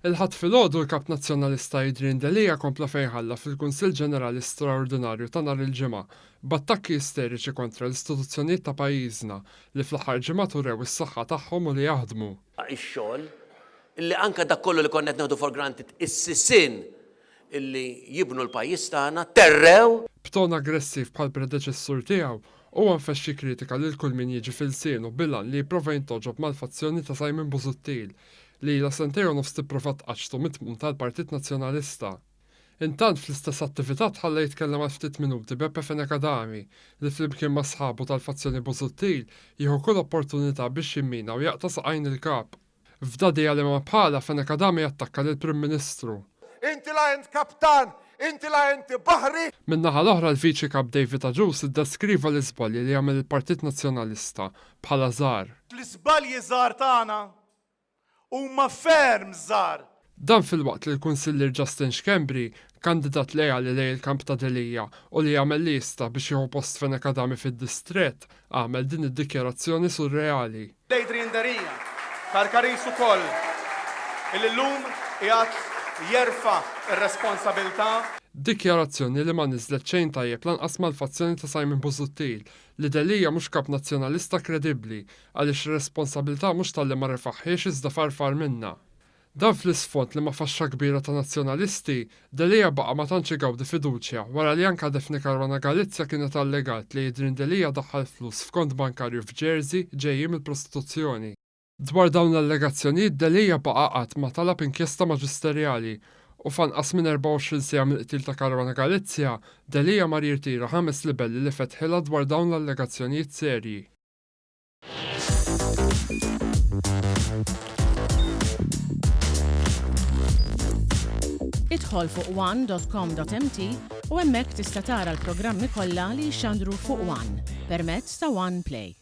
Il-Ħadd filgħodu l-Kap Nazzjonalista Adrian Delia kompla fejn ħalla fil-Kunsill Ġenerali Straordinarju ta' nhar il-Ġimgħa, b'attakki isteriċi kontra l-istituzzjonijiet ta' pajjiżna li fl-aħħar ġimgħat urew is-saħħa tagħhom u li jaħdmu. Ix-xogħol, illi anke dak kollu li konna qed nieħdu for granted, is-sisien illi jibnu l-pajjiż tagħna, terrew. B'ton aggressiv bħall-predeċessur tiegħu, huwa nfexx jikkritika lil kull min jiġi f'ilsienu bil-għan li jipprova jintgħoġob mal-fazzjoni ta' Simon Busuttil, li ilha sentejn u nofs tipprova tqaċċtu mit-tmun tal-Partit Nazzjonalista. Intant, fl-istess attività tħalla jitkellem għal ftit minuti Beppe Fenech Adami, li flimkien ma' sħabu tal-fazzjoni Busuttil jieħu kull opportunità biex jimmina u jaqta' saqajn il-Kap. F'dagħdigħa li ma bħalha, Fenech Adami attakka lill-Prim Ministru. Inti la int kaptan, inti la inti baħri! Min-naħa l-oħra l-Viċi Kap David Agius iddeskriva l-iżbalji li għamel il-Partit Nazzjonalista bħala żgħar. L-iżbalji żgħar tagħna huma ferm żgħar. Dan filwaqt li l-Kunsillier Justin Schembri, kandidat leali lejn il-kamp ta' Delia u li għamel li jista' biex jieħu post Fenech Adami fid-distrett, għamel din id-dikjarazzjoni surreali. Adrian Delia, Karkariż ukoll, illi llum qiegħed jerfa' r-responsabilità. Dikjarazzjoni li ma niżlet xejn tajjeb lanqas mal-fazzjoni ta' Simon Busuttil, li Delia mhux Kap Nazzjonalista kredibbli għaliex ir-responsabilità mhux talli ma refagħhiex iżda farfar minnha. Dan fl-isfond li ma' faxxa kbira ta' Nazzjonalisti, Delia baqa' ma tantx igawdi fiduċja wara li anke Daphne Caruana Galizia kienet allegat li Adrian Delia daħħal flus f'kont bankarju f'Jersey ġejjin mill-prostituzzjoni. Dwar dawn l-allegazzjonijiet Delia baqa' qatt ma talab inkjesta maġisterjali u f'anqas minn 24 siegħa mill-qtil ta' Caruana Galizia, Delia mar jirtira ħames libelli li fetħilha dwar dawn l-allegazzjonijiet serji. Idħol fuq one.com.mt u hemmhekk tista' tara l-programmi kollha li jixxandru fuq One permezz ta' One Play.